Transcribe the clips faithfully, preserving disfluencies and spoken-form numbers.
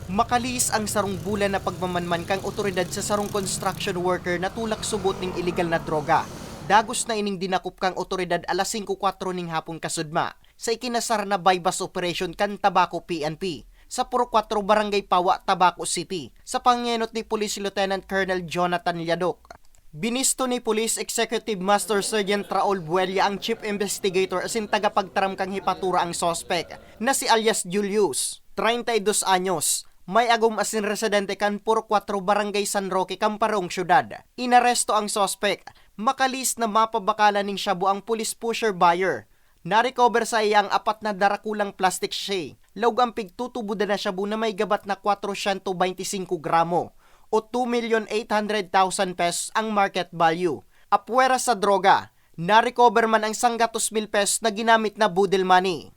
Makalihis ang sarong bulan na pagmamanman kan otoridad sa sarong construction worker na tulak subot nin iligal na droga. Dagos na ining dinakop kan otoridad alas singko kwatro ning hapon kasudma, sa ikinasar na buy-bust operation kan Tabaco P N P, sa Purok Kwatro, Barangay Pawa, Tabaco City, sa pangenot ni Police Lieutenant Colonel Jonathan Liadoc. Binisto ni Police Executive Master Sergeant Raul Buella, ang Chief Investigator asin tagapagtaram kan hepatura, ang suspek na si alias Julius, treinta y dos anyos, may agom asin residente kan Purok Kwatro, Barangay San Roque, kan parehong syudad. Inaresto ang suspek, makalihis na mapabakalan nin shabu ang police pusher buyer. Na-recover saiya ang apat na darakulang plastic sachet, laog an pigtutubodan na shabu na may gabat na kwatrosyentos beinti singko gramo, o two million eight hundred thousand pesos ang market value. Apwera sa droga, na-recover man ang sanggatos mil pesos na ginamit na boodle money.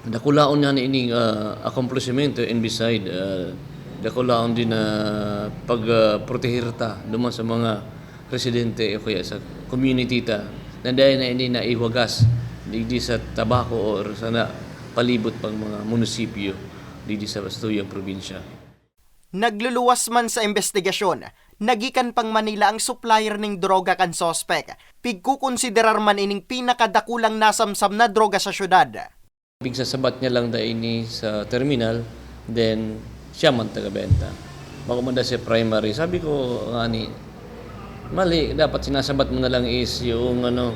Dakulaon niya na ining, ah, accomplishment, and beside, ah, dakulaon din na pag, ah, proteher ta duman sa mga residente o kaya sa community ta na dai na ini naiwagas digdi sa Tabaco or sa na palibot pang mga munisipyo digdi sa tuyang probinsya. Nagluluwas man sa imbestigasyon, nagikan pang Manila ang supplier ning droga kan suspek. Pigkukonsiderar man ining pinakadakulang nasamsam na droga sa syudad. Pigsasabat niya lang da ini sa terminal, then siya man tagabenta. Bako man da siya primary. Sabi ko, ngani, mali, dapat sinasabat mo na lang is yung, ano,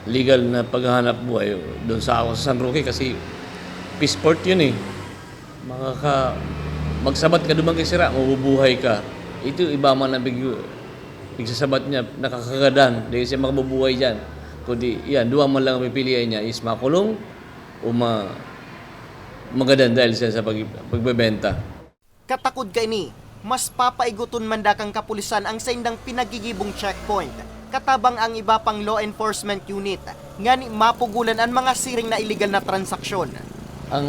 legal na paghahanap buhay doon sa ako sa San Roque kasi peace port yun eh. Makaka-, magsabat ka duman kay sira, mabubuhay ka. Ito iba man ang pig-, pigsasabat niya, nakakagadan, dahil siya makabubuhay dyan. Kundi, yan, duwa man lang ang pipilian niya is makulong o ma-, magadan dahil siya sa pag-, pagbebenta. Katakod kaini, mas papaigoton man da kan kapulisan ang saindang pinagigibong checkpoint, katabang ang iba pang law enforcement unit, ngani mapugolan an mga siring na iligal na transaksyon. Ang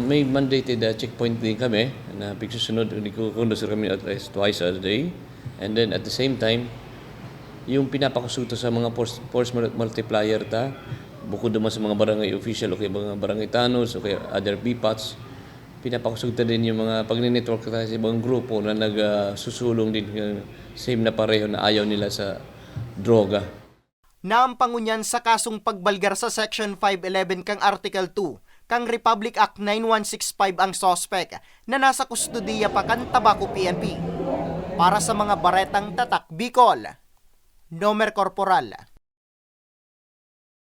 may mandated, ah, checkpoint din kami na pigsusunod, nagko-conduct kami at least twice a day. And then at the same time, yung pinapakusog ta sa mga force, force mul-, multiplier ta, bukod naman sa mga barangay official o kaya mga barangay tanod o kaya other B PATs, pinapakusog ta din yung mga pagne-network ta sa ibang grupo na nag, ah, susulong din, ah, same na pareho na ayaw nila sa droga. Naampang ngunyan sa kasong pagbalgar sa Section five eleven kan Article two kan Republic Act nine one six five ang suspek na nasa kustodiya pa kan Tabaco P N P. Para sa mga baretang Tatak Bicol, Nomer Corporal.